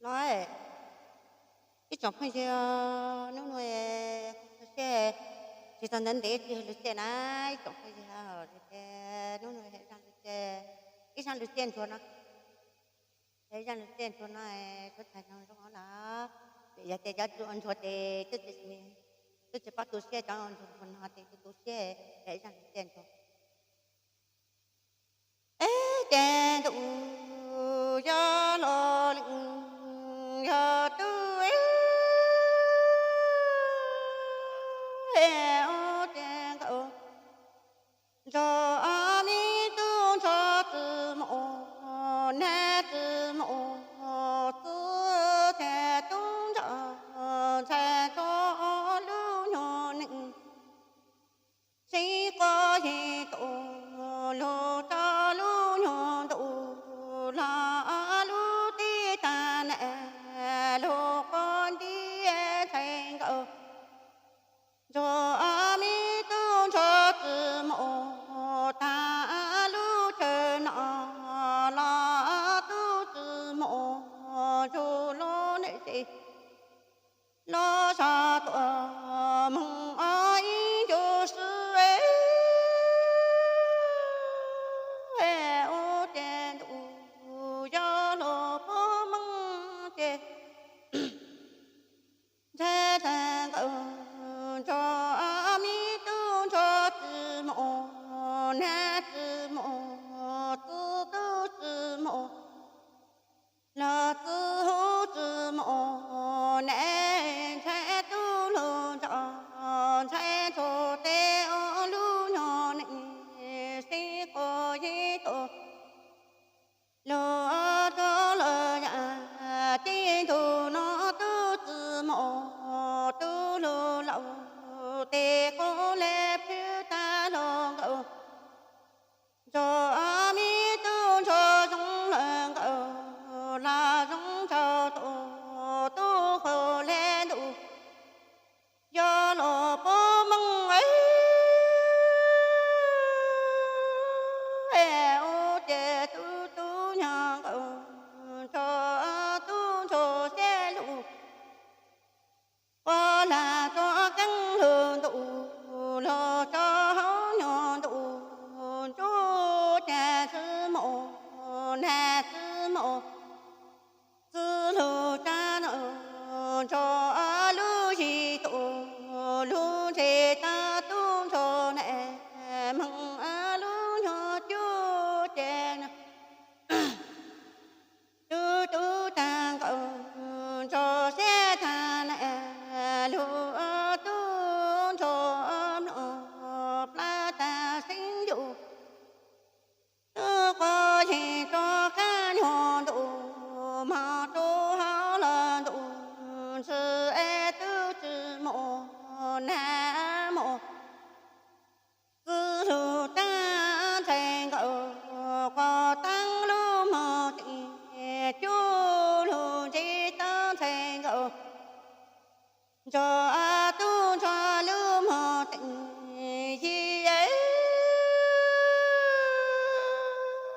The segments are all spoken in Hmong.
Los, ib tsoom phooj ywg, hnub no kuv tu siab tsis tau ntev ntev tsis lug txij na, ib tsoom phooj ywg, ces hnub no zaj lug txij, ib zaj lug txij ntsuag no, zaj lug txij ntsuag no, suav txhais no zoo los, vim yog tias cov ntsuag ces twb tsis, twb tsis paub tu siab, cov ntsuag no ces tu tu siab, zaj lug txij ntsuag. Es ces ntuj yog los lwm yog tub, es ua ces nkawd nrog ob me tub ntsuag txwm mus, nag txwm mus txwm, ces tub ntsuag ntxhais nrog ob lub nyuag nees sib quas yig tuaj, lug txog lub nyuag ntuj los lub teb tag nam, lug quas nti ntxhais nkawd nrog ob me tub ntsuag txwm mus, tag lub chaw no los tub txwm mus nrug lub ntiaj teb los zog tuaj moog ob ib ncu sw, ua ces ntuj yog lug puag moog ces ntxhais nkawd nrog ob me tub ntsuag txwm mus, nag txwm mus txwm, tub txwm mus los txwm, huv txwm mus nam, ntxhais tub lug nrog ntxhais ntsuag tes ob lub nyuag nees sib quas yig tuaj, lug txog lawm yam tib ntug no tub txwm mus, tub lug laus tes quas le plhws tag los nkawd nrog ob me tub ntsuag zoo lawm nkawd los zoo nraug tuaj, tub qhua le ntuj yog los puag moog, ua ces tub tub nyuag nkawd nrog tub ntsuag sib lug quas lag txuas keeb lug ntuj, lug txog hauv nyuag ntuj ntsuab ces txwm mus, nag txwm mus txwm, lug tsa nrog lub zig tuaj, lug ntse tag tub ntsuag nam, moog lub nyuag cuab ces tub tub tag nkawd nrog sib tag nam, lug tub ntsuag mloog plab tag xeeb yuj, tub quas yig rua qab nyuag ntuj, moog rua hauv lawm ntuj ntxwg es tub txwm mus, nag mus txwm, lug tag ntxhais nkawd quas taab lub mog teem, cuab lug ntse tag ntxhais nkawd nrog tub ntsuag lub mog teem yig,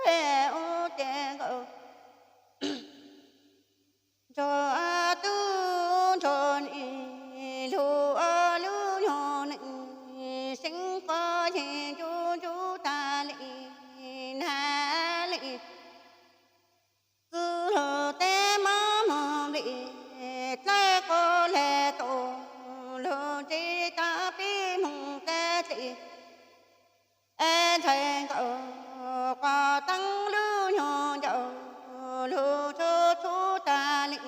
ua ces nkawd nrog tub ntsuag nim lug lub nyuag neej, xeeb quas yig ncu ncu tag li nag li, txwm lug teb mab moog li, dlawb quas le tuaj, lug ntse tag peb moog tag li, es ntxhais nkawd quas taab lub nyuag ncauj, lug txhub txhub tag li,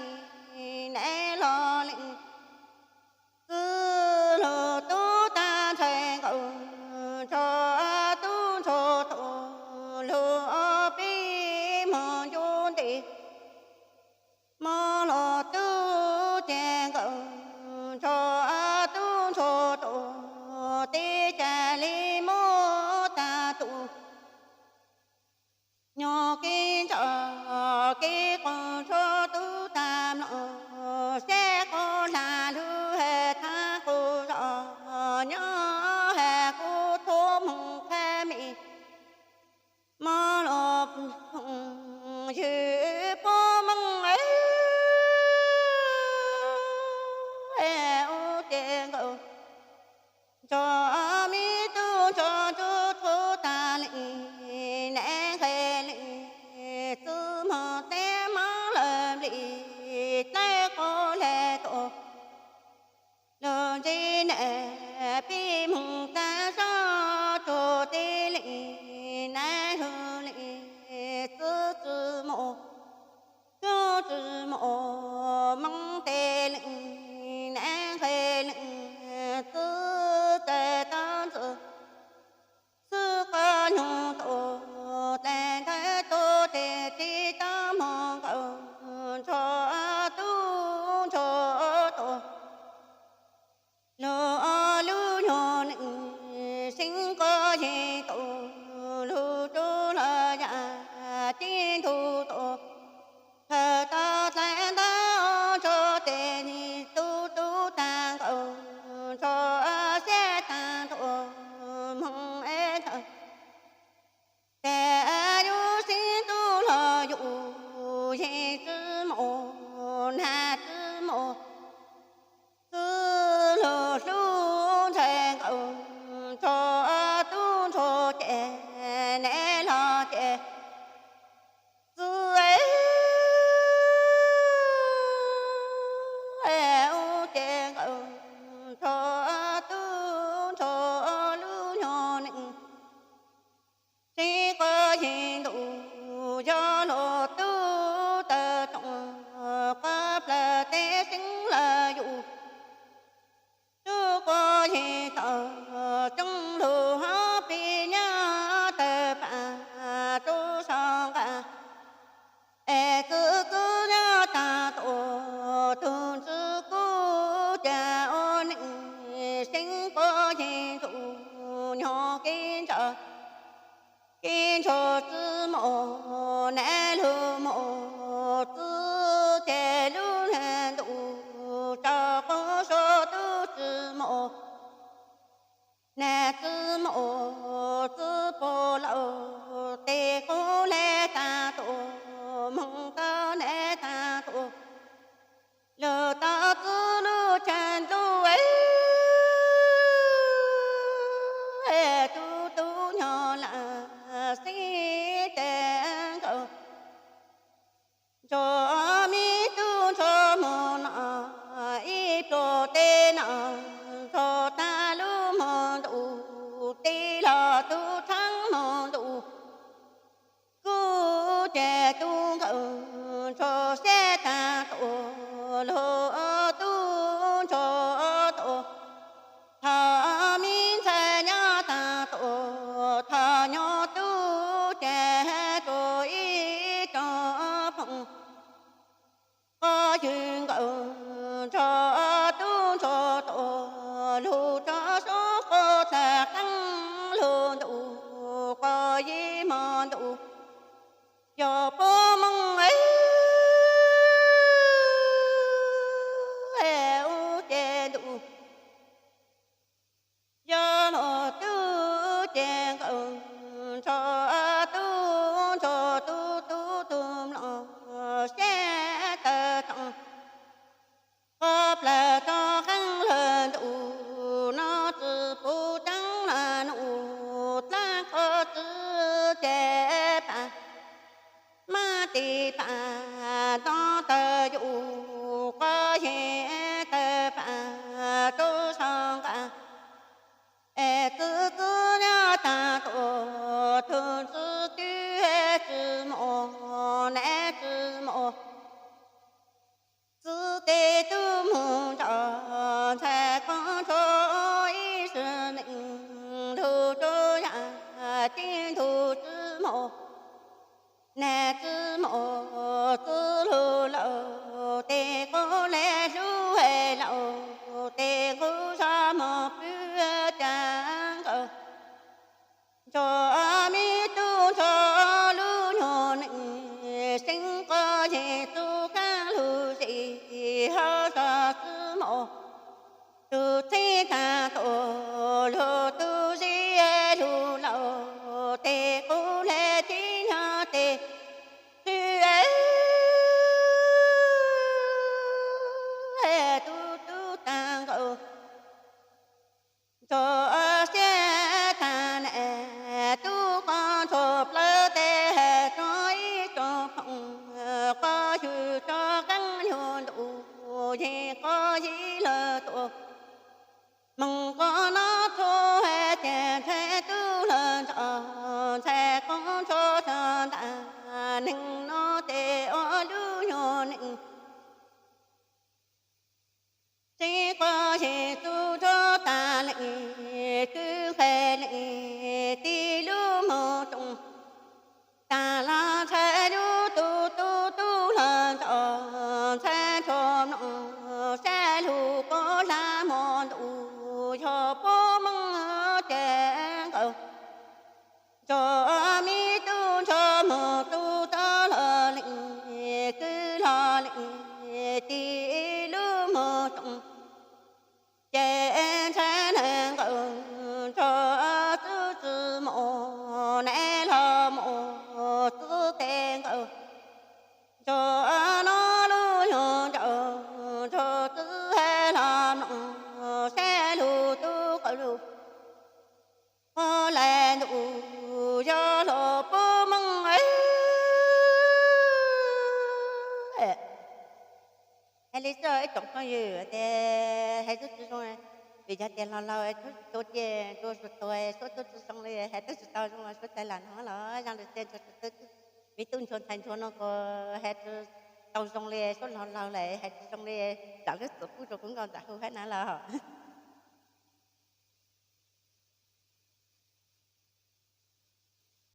nam los li, txwm lug tub tag ntxhais nkawd nrog tub ntsuag tuaj, lug ob peb moog ncu nte, moog los tub ces nkawd nrog tub ntsuag tuaj, teb cas li mob tag tus yeej tau lug rua los yam ceeb ntug tuaj. Thawm tau dlaim ntawv ntso ces nim tub tub tag nkaus, ntso siab tag nrho moog es ntawd. Ces yus sib tub los yus yeej tsi muaj, nag tsi muaj, txwj lug hlub ntshai nkaus, ntso tub ntso ces neb los ces txwj ub ces nkaus, ntso tub ntso lub nyuag neej. Sib quas yeej ntuj yog luag tub tawm tsoom, quas plawg teb xeeb lawm yus. Tub quas yeej tawm tsoom lug hov pib nyob tawg pam rua sau nqaj. Es txwj txwj nyob tag tuaj tug ntxwg kub ces ua neej sib quas yeej ntuj nyuag kev ntsa. Kev ntsa tsi muaj, neb lug muaj txwj ces lub ntuj tsaus quas sab tub tsi muaj. Neb tsi muaj txwj puag lauj, tes qub le tag tuaj moog tau neb tag tuaj. Lug tau txwj lub chaw ntuj, tub tub nyuag lam sib tes nkaus. Ntso me tub ntso moog no, ib pluag teb no, ntso tag lub moog ntuj teb los tub tshab moog ntuj. Kub ces tub nkaus, ntso siab tag tuaj lug tub ntso tuaj. Thov me ntxhais nyob tag tuaj, thov nyob tub ces tuaj ib tsoom phooj. Quas ywg nkaus, ntso tub ntso tuaj lug tso sub quas txhaj qeeb lug ntuj quas yim moog ntuj. Yog puab moog ub ces ntuj. Yog luag tub ces nkaus, ntso tub ntso tub tub tug mloog siab tawg tsoom. Quas plawg tso qeeb lug ntuj no tsi puv tseeb lug ntuj dlaab quas txwv ces pam. Mab tis pam nto tawg yus quas yeej tawg pam rua sau nqaj. Es txwj txwj nyob tag tuaj tug ntxwg twb tsi muaj, neb tsi muaj. Txwv tes tub moog ntso, ntxhais quas ntso ib sib neej lug rua yam ceeb ntug tsi muaj. Neb tsi muaj txwj lug lauj, tes quas le hlub lauj, tes nqus zog moog pwg ca nkaus. Ntso me tub ntso lub nyuag neej, sib quas yeej txuj khaab lug zim ho zog tsi muaj. Tug txheeb tag tuaj lug tug zib lug lauj, tes qub le tib nyog tes twb tub tub tag nkaus. Ntso siab tag neb tub quas ntso plawg tes tso ib tsoom phooj, quas ywg tso qeeb lug ntuj yeej quas yim lug tuaj. Moog quas no txhua ces ntxhais tub lug ntso, ntxhais quas ntso tso ntaag neeg no tes ua lub nyuag neej. Sib quas yeej txuj ntso tag leej, tub nqes leej tig lub moog tsoom. Tag los ntxhais yug tug tub tub lug ntso, ntxhais ntso mloog sab lug quas hlab moog ntuj yog puab moog ces nkaus. Nrog me tub ntsuag mus tu tod los li, kwv los li, tig lub mos toom, ces ntshai neeg nkaus nrog txwv tsis mus, neb los mus txwv tes nkaus, nrog no lub nyuag ncaus nrog txwv los mloog saib lug tub qau lug. Qhov lais ntuj yog los puv moog. Hais li xwb ib tsoom phooj ywg, tias hais twb tsis zoo, vim yog tias laug laug, tua tiag tua tsuag tuag, suab twb tsis zoo li, hais twb tsis tau zoo los suav txhais lam no los zoo li tias ntsuag tsis tau, me tub ntsuag ntxhais ntsuag no kuj hais tsis tau zoo li, suab laug laug lawm hais tsis zoo li, tsam lub txim pub rau kuv nkauj Ntxawm Hu hab na los.